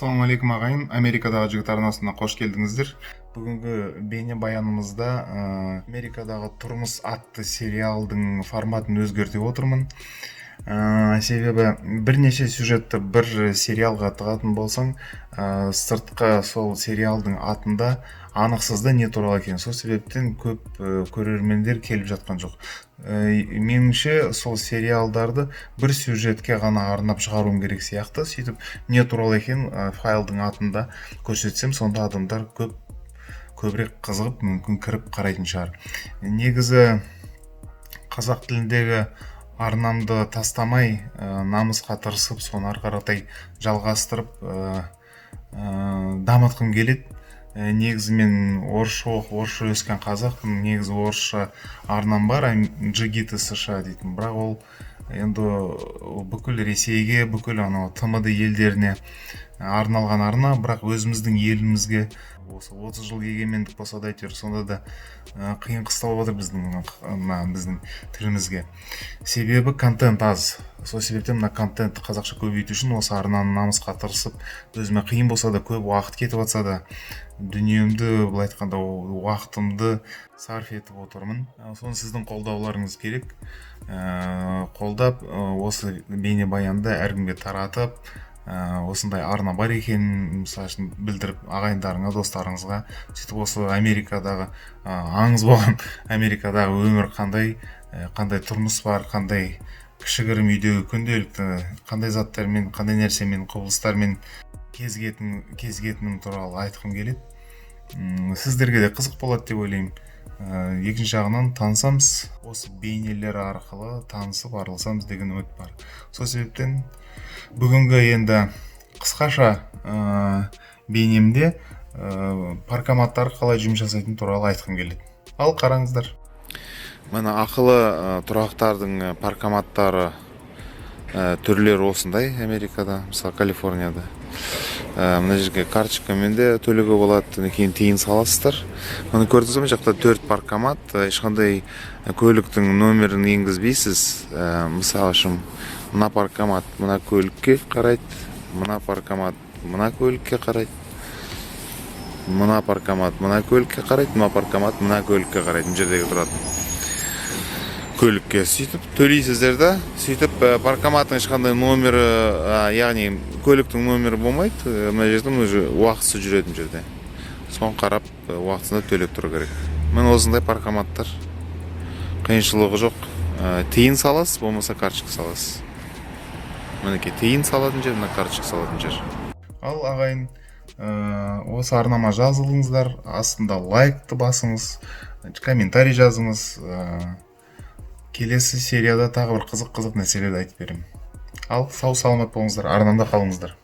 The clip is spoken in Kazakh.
Ассалаумағалейкум, ағайын! «Америкадағы жігіт» арнасына қош келдіңіздер. Бүгінгі бейнебаянымызда «Америкадағы тұрмыс» атты сериалдың форматын өзгертіп отырмын. Себебі бірнеше сюжетті бір сериалға тығатын болсаң, сыртқа сол сериалдың атында анықсыз да, не туралы екенін. Сол себептен көп көрермендер келіп жатқан жоқ. Меніңше, сол сериалдарды бір сюжетке ғана арнап шығаруым керек сияқты. Сөйтіп, не туралы екенін файлдың атында көрсетсем, сонда адамдар көбірек қызығып, мүмкін, кіріп қарайтын шығар. Негізі, қазақ тіліндегі арнамды тастамай, намысқа тырысып, соны ары қаратай жалғастырып, дамытқым келеді. Негізі мен орысша оқып, орысша өскен қазақпын. Негізі орысша арнам бар, «Джигиты США» дейтін, бірақ ол енді бүкіл Ресейге, бүкіл анау ТМД елдеріне арналған арна. Бірақ өзіміздің елімізге осы 30 жыл егемендік болса да, әйтеуір сонда да қиын қыстау болып жатыр біздің мына біздің тілімізге, себебі контент аз. Сол себептен мына контентті қазақша көбейту үшін осы арнаны намысқа тырысып, өзіме қиын болса да, көп уақыт кетіп жатса да, дүниемді, былай айтқанда, уақытымды сарп етіп отырмын. Соны сіздің қолдауларыңыз керек. Қолдап, осы бейнебаянды әркімге таратып, осындай арна бар екенін, мысалы үшін, білдіріп ағайындарыңа, достарыңызға. Сөйтіп, осы Америкадағы аңыз болған Америкадағы өмір қандай, қандай тұрмыс бар, қандай кішігірім үйдегі күнделікті қандай заттармен, қандай нәрсемен, құбылыстармен кезігетінім туралы айтқым келеді. Сіздерге де қызық болады деп ойлаймын. Екінші жағынан, танысамыз, осы бейнелер арқылы танысып, араласамыз деген үміт бар. Сол себептен бүгінгі енді қысқаша бейнемде паркоматтар қалай жұмыс жасайтыны туралы айтқым келеді. Ал қараңыздар. Міне, ақылы тұрақтардың паркоматтары түрлері осындай Америкада, мысалы, Калифорнияда. Мына жерге карточкамен де төлеуге болады, одан кейін тиын саласыздар. Міне, көрдіңіз бе, мына жақта төрт паркомат. Ешқандай көліктің номерін енгізбейсіз. Мысалы үшін, мына паркомат мына көлікке қарайды, мына паркомат мына көлікке қарайды, мына паркомат мына көлікке қарайды, мына паркомат мына көлікке қарайды, мына жердегі тұратын көлікке. Сөйтіп төлейсіздер да, сөйтіп паркоматтың ешқандай номері, яғни көліктің номері болмайды. Мына жерде уже уақытысы жүреді, мына жерде соны қарап, уақытысында төлеп тұру керек. Міне, осындай паркоматтар, қиыншылығы жоқ. Тиын саласыз, болмаса карточка саласыз. Мінекей, тиын салатын жер, мына карточка салатын жер. Ал, ағайын, осы арнама жазылыңыздар, астында лайкты басыңыз, комментарий жазыңыз. Келесі серияда тағы бір қызық қызық нәрселерді айтып беремін. Ал сау саламат болыңыздар, арнамда қалыңыздар.